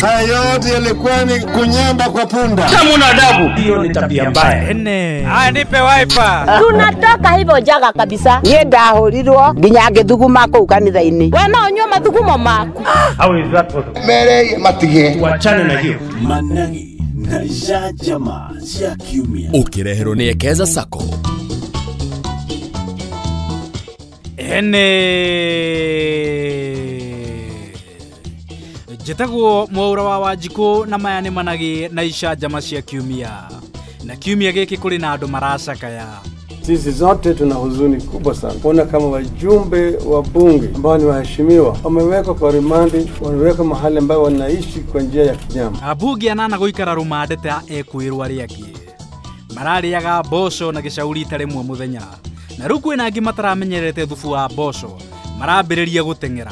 Haya yote yalikuwa ni kunyamba kwa punda. Kama una adabu, hiyo ni tabia mbaya. Haya, nipe wiper. Tunatoka hivyo jaga kabisa. Niĩ ndahurirwo nginya ngĩthuguma kũu kanitha-inĩ. We no unyue mathugumo maku. How is that possible? Mere matige. Tuachane na hiyo. Managi na Jama cia kiumia. Ukireherwo nĩ Ekeza Sacco. Ene Njĩtagwo Mwaura wa Wanjikũ na maya nĩ managi na icanjama cia kiumia. Na kiumia gĩkĩ kũrĩ na andũ maracakaya. Sisi zote tuna huzuni kubwa sana kuona kama wajumbe wa bunge ambao ni waheshimiwa wamewekwa kwa rimandi, wamewekwa mahali ambapo wanaishi kwa njia ya kinyama. Abunge anana gũikara rũmande ta ekwĩrwo arĩa angĩ. Mararĩaga mboco na gĩcauri ita rĩmwe mũthenya. Na rĩu kwĩna angĩ mataramenyerete thubu wa mboco marambĩrĩria gũteng'era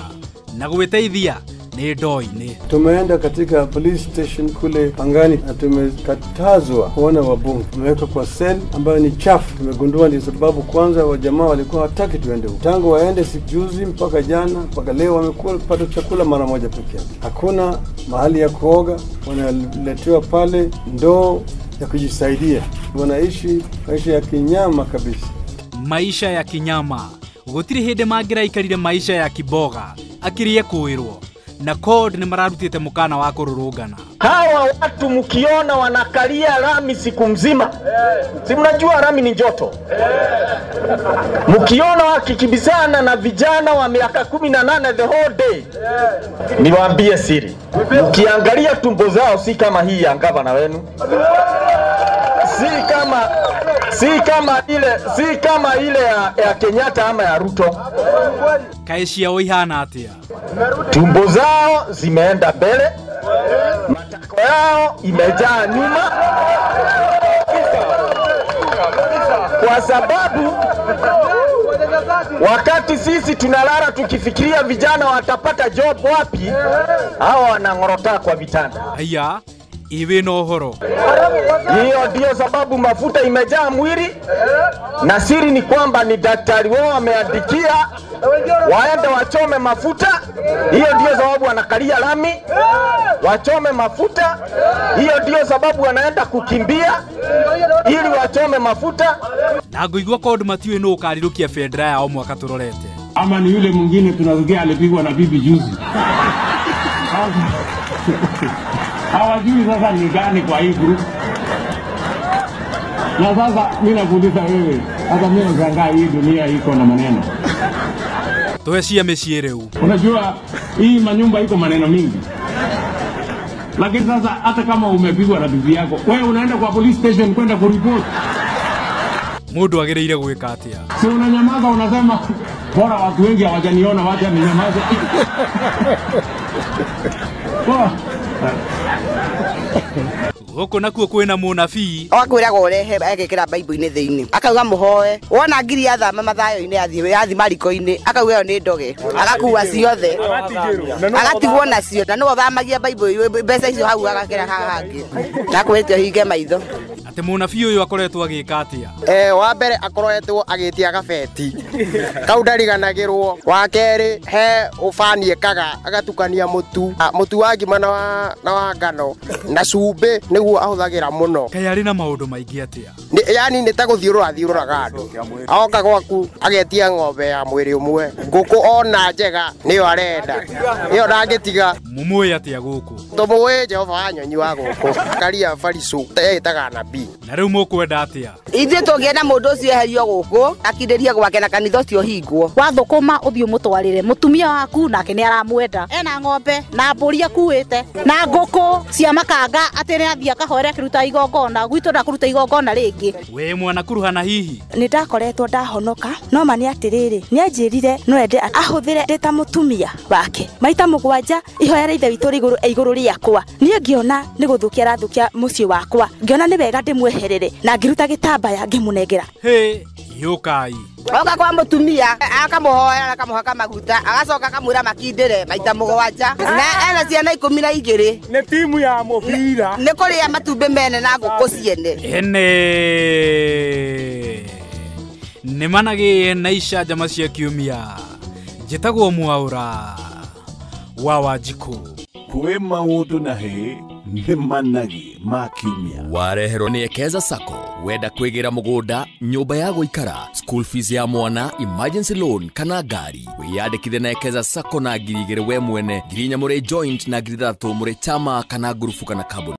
na gwĩteithia ni ndoo-inĩ. Tumeenda katika police station kule Pangani na tumekatazwa kuona wabunge. Tumewekwa kwa cell ambayo ni chafu. Tumegundua ni sababu kwanza wa jamaa walikuwa hawataki tuende huko. Tangu waende sijuzi mpaka jana mpaka leo wamekuwa pata chakula mara moja pekee yake. Hakuna mahali ya kuoga, wanaletewa pale ndoo ya kujisaidia. Wanaishi maisha ya kinyama kabisa. Maisha ya kinyama. Gũtirĩ hĩndĩ mangĩraikarire maisha ya kiboga akirie kwĩrwo. Na CORD ni mararutite mukana wa kururungana. Hawa watu mkiona wanakalia rami siku mzima, si mnajua rami ni joto. Mkiona wakikibizana na vijana wa miaka 18 the whole day, niwaambie siri, mkiangalia tumbo zao si kama hii ya gavana wenu, si kama ile ya Kenyatta ama ya Ruto. Kaĩ ciao ihana atia? Tumbo zao zimeenda mbele, matako yao imejaa nyuma, kwa sababu wakati sisi tunalala tukifikiria vijana watapata job wapi, hawa wanangorota kwa vitanda. Haya, iwe no horo. Hiyo ndio sababu mafuta imejaa mwili, na siri ni kwamba ni daktari wao ameandikia waende wachome mafuta. Hiyo ndio sababu wanakalia lami, wachome mafuta. Hiyo ndio sababu wanaenda kukimbia ili wachome mafuta. Na ngũigua CORD matiũĩ nũ ũkarirũkia bendera yao mwaka tũrorete. Ama ni yule mwingine tunasikia alipigwa na bibi juzi. Hawajui sasa ni gani kwa hii group. Na sasa mimi nakuuliza wewe, hata mimi nashangaa hii dunia iko na maneno. Tuhecia mĩciĩ rĩu. Unajua hii manyumba iko maneno mingi. Lakini sasa hata kama umepigwa na bibi yako, wewe unaenda kwa police station kwenda kuripoti. Mũndũ agĩrĩire gwĩka atĩa? Si unanyamaza, unasema bora watu wengi hawajaniona, wacha ninyamaze. Poa. Gũkũ nakuo kwĩna mũnabii akwĩraga ũrehe agekĩra Bible-inĩ thĩinĩ, akauga mũhoe. Wona ngiri yathama mathayo-inĩ yathiĩ mariko-inĩ, akauga ĩyo nĩ ndoge, agakua ciothe, agatigwo nacio, na nĩwe ũthamagia Bible mbeca icio hau agakĩra haha hangĩ, na akwĩrĩte ũhinge maitho. Atĩ mũnabii ũyũ akoretwo agĩka atĩa? Wa mbere akoretwo agĩtia gabeti kau ndariganagĩrwo. Wa kerĩ he ũbani ekaga agatukania mũtu wa ngima na wa ngano na cumbĩ nĩguo ahũthagĩra mũno. Kaĩ arĩ na maũndũ maingĩ atĩa? Yani nĩ ta gũthiũrũra thiũrũraga andũ. Aoka gwaku agetia ng'ombe ya mwĩrĩ ũmwe, ngũkũ ona njega nĩyo arenda, ĩyo ndangĩtiga. Mũmũĩ atĩa gũkũ? Tũmũĩ Jehova wa nyonyi wa gũkũ karia Farisu etaga nabii. Na rĩu mũkwenda atĩa? Ithuĩ tũngĩenda mũndũ ũcio eherio gũkũ akindĩrie gwake na kanitha ũcio ũhingwo. Wathũkũma ũthiĩ ũmũtwarĩre mũtumia waku, nake nĩ aramwenda. Ena ng'ombe na mbũri akuĩte na ngũkũ cia makanga, atĩ nĩ athiĩ akahoere akĩruta igongona. Gwitũ ndakũruta igongona rĩngĩ. We mwana kuruhana hihi? Nĩ ndakoretwo ndahonoka, no ma nĩ atĩrĩrĩ, nĩ anjĩrire no ende ahũthĩre ndĩ ta mũtumia wake maita mũgwanja ihoya rĩa Ithe witũ rĩ igũrũ rĩakwa. Niĩ ngĩona nĩ gũthũkia arathũkia mũciĩ wakwa, ngĩona nĩ wega ndĩmweherere na ngĩruta gĩtambaya ngĩmũnengera. Hĩ, yũkai. Oka kwa mũtumia akamũhoera akamũhaka maguta agacoka akamwĩra makindĩre maita mũgwanja, na ena ciana 12. Nĩ timu ya mũbira. Nĩ kũrĩa matumbĩ mene na ngũkũ ciene. Ene nĩ managĩ na icanjama cia kiumia. Njĩtagwo Mwaura wa Wanjikũ. Kwĩ maũndũ na hĩ nĩ managi ma kiumia. Wareherwo nĩ Ekeza Sacco. Wenda kwĩgĩra mũgũnda, nyũmba ya gũikara, school fees ya mwana, emergency loan kana ngari, wĩyandĩkithie na Ekeza Sacco na 2,000 we mwene, 4,000 mũrĩ joint na 3,000 mũrĩ chama kana ngurubu kana kambuni.